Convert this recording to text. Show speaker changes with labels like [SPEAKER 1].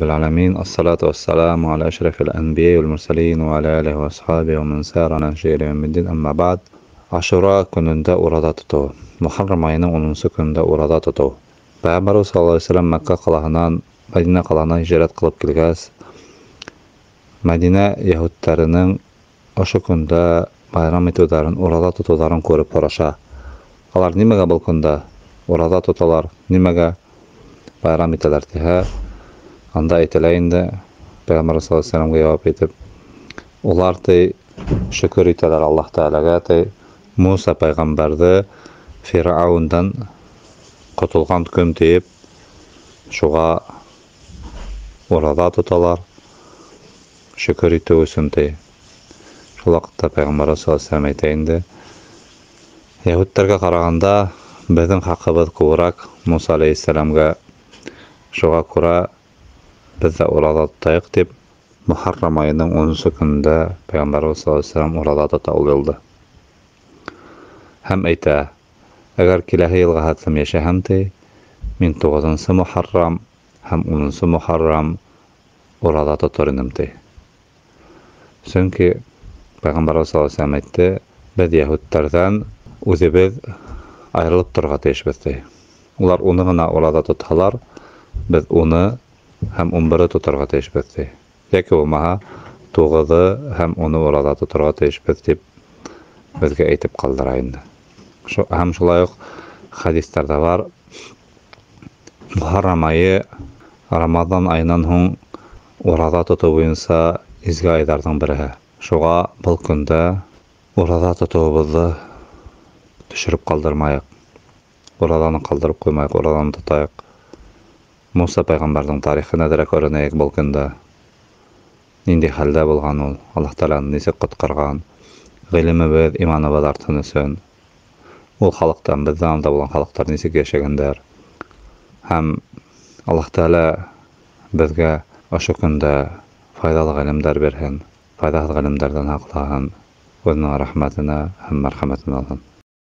[SPEAKER 1] العالمين الصلاة والسلام على أشرف الأنبياء والمرسلين وعلى آله وأصحابه ومن سار على نهجه إلى يوم الدين أما بعد. Ашура көнөндә ураҙа тотоу. Мөхәррәм айының 10-нсо көнөндә ураҙа тотоу. Пәйғәмбәрбеҙ саллаллаһу алейһи ва сәлләм Мәккә ҡалаһынан Мәдинә ҡалаһына һижрәт ҡылып килгәс, Мәдинә яһүдтәренең ошо көндә байрам итеүҙәрен, ураҙа тотоуҙарын күреп һораша. Алар нимәгә был көндә ураҙа тоталар, нимәгә байрам итәләр тиһә, анда әйтелә инде, Пәйғәмбәр саллаллаһу алейһи ва сәлләмгә яуап итеп, улар ти шөкөр итәләр Аллаһ Тәғәләгә ти, Муса пәйғәмбәрҙе Фирғәүендән ҡотолған көн тиеп, шуға ураҙа тоталар, шөкөр итеү өсөн ти. Шул ваҡытта Пәйғәмбәр саллаллаһу алейһи ва сәлләм әйтә инде, яһүдтәргә ҡарағанда беҙҙең хаҡыбыҙ күберәк Муса алейһиссәләмгә, шуға күрә беҙ ҙә ураҙа тотайыҡ тип, Мөхәррәм айының 10-нсо көнөндә Пәйғәмбәрбеҙ саллаллаһу алейһи ва сәлләм ураҙа тота ул йылды. Һәм әйтә, әгәр киләһе йылға хәтлем йәшәһәм ти, мин 9-нсо Мөхәррәм һәм 10-нсо Мөхәррәм ураҙа тотор инем ти. Сөнки Пәйғәмбәрбеҙ саллаллаһу алейһи ва сәлләм әйтте, беҙ яһүдтәрҙән үҙебеҙ айырылып торорға тейешбеҙ ти. Улар уны ғына ураҙа тотһалар, беҙ уны һәм 11-е тоторға тейешбеҙ ти. Йәки булмаһа, 9-ы һәм 10-ы ураҙа тоторға тейешбеҙ тип беҙгә әйтеп ҡалдыра инде. Һәм шулай уҡ хәдистәрҙә бар, Мөхәррәм айы Рамаҙан айынан һуң ураҙа тотоу буйынса изге айҙарҙың береһе. Шуға был көндә ураҙа тотоуыбыҙҙы төшөрөп ҡалдырмайыҡ. Ураҙаны ҡалдырып ҡуймайыҡ, ураҙаны тотайыҡ. Муса пәйғәмбәрҙең тарихын әҙерәк өйрәнәйек был көндә. Ниндәй хәлдә булған ул, Аллаһ Тәғәлә нисек ҡотҡарған, ғилемебеҙ, иманыбыҙ артһын өсөн. Ул халыҡтан, беҙҙән алда булған халыҡтар нисек йәшәгәндәр. Һәм Аллаһ Тәғәлә беҙгә ошо көндә файҙалы ғилемдәр бирһен, файҙаһыҙ ғилемдәрҙән һаҡлаһын, үҙенең рәхмәтенә һәм мәрхәмәтенә алһын.